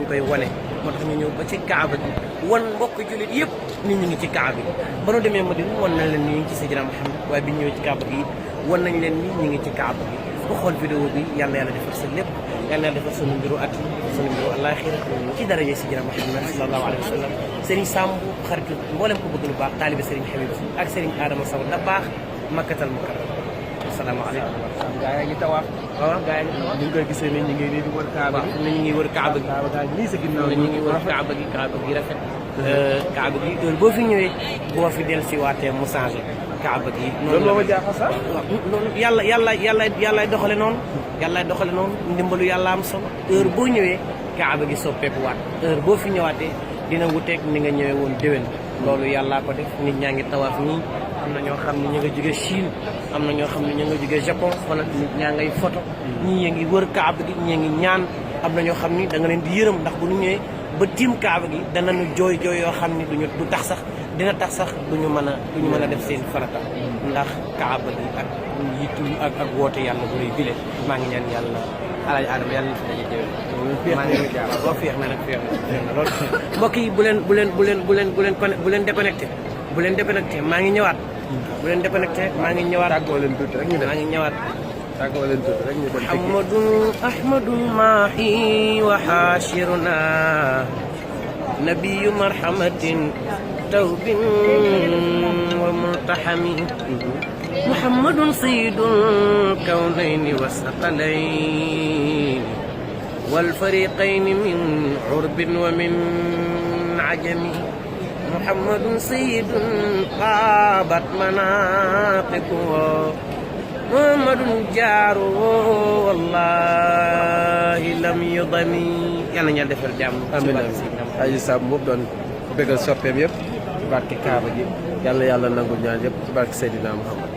koy wane moo tax ñu ñëw ba ci kaaba gi wan mbokk jullit yëpp nit ñi ngi ci kaaba gi ba nu demee Madina wan nañ leen ni ñu ngi ci Seydina Muhammad waaye bi ñu ñëwee ci kaaba gi wan nañ leen ni ñu ngi ci kaaba gi ku xool vidéo bi yàlla yàlla defar sa lépp yàlla yàlla defar sunu mbiru at sunu mbiru àllaaxira ci daraje Seydina Muhammad sallallahu alayhi wa sallam Serigne Samb xaritu mboolem ko bëgg lu baax taalibe Serigne Habib ak Serigne Adama Sow da baax makkatal mukarram asalaamaaleykum. gaa yaa ngi tawaaf. waaw gaa yi ni ñu koy gisee nii ñu ngi nii di wër kaaba gi. ñu ngi wër kaaba gi. kaaba gaa nii sa ginnaaw ñu ngi wër kaaba gi rafet. kaaba gi heure boo fi ñëwee boo fi dellusiwaatee mu changé kaaba gi. loolu moo ma jaaxal sax. loolu yàllaay doxale noonu. yàllaay doxale noonu ndimbalu yàlla am solo heure boo ñëwee kaaba gi soppeekuwaat heure boo fi ñëwaatee dina wuteeg ni nga ñëwee woon déwén. loolu yàllaa ko def nit ñaa ngi tawaaf nii am na ñoo xam ne ñu nga jóge Chine am na ñoo xam ne ñu nga jóge Japon wala nit ñaa ngay photo ñii ngi wër kaaba gi ñii ngi ñaan am na ñoo xam ni da nga leen di yërëm ndax bu ñu ñëwee ba tiim kaaba gi danañu jooy yoo xam ni du tax sax dina tax sax duñu mën a def seen farata ndax kaaba gi ak yitu ak woote yàlla bu rëy bile maa ngi ñaan yàlla Alaaji Adama yàlla na fi daje jëwee maa ngi jaar boo féex na nag féex na lool mbokk yi bu leen déconnecté maa ngi ñëwaat bu leen déconnecté maa ngi ñëwaat tàggoo leen tuuti rek ñu dem maa ngi ñëwaat tàggoo leen tuuti rek ñu dem ahmadun maahi wa haashiruna nabiyu marhamatin tawbin wa multahami muhammadun sayyidul kawnayni wasaqalayni wal fariqayni min urbin wa min ajami muhammadun sayyidun qaabat manaaqibuhu muhammadun jaaru wallahi lam yudami yàlla na defal jàmm. amiin Aji Samb moom doon bëggal soppeem yëpp ci barke Kaaba gi yàlla nangul ñaan yëpp ci barke Seydina Muhammad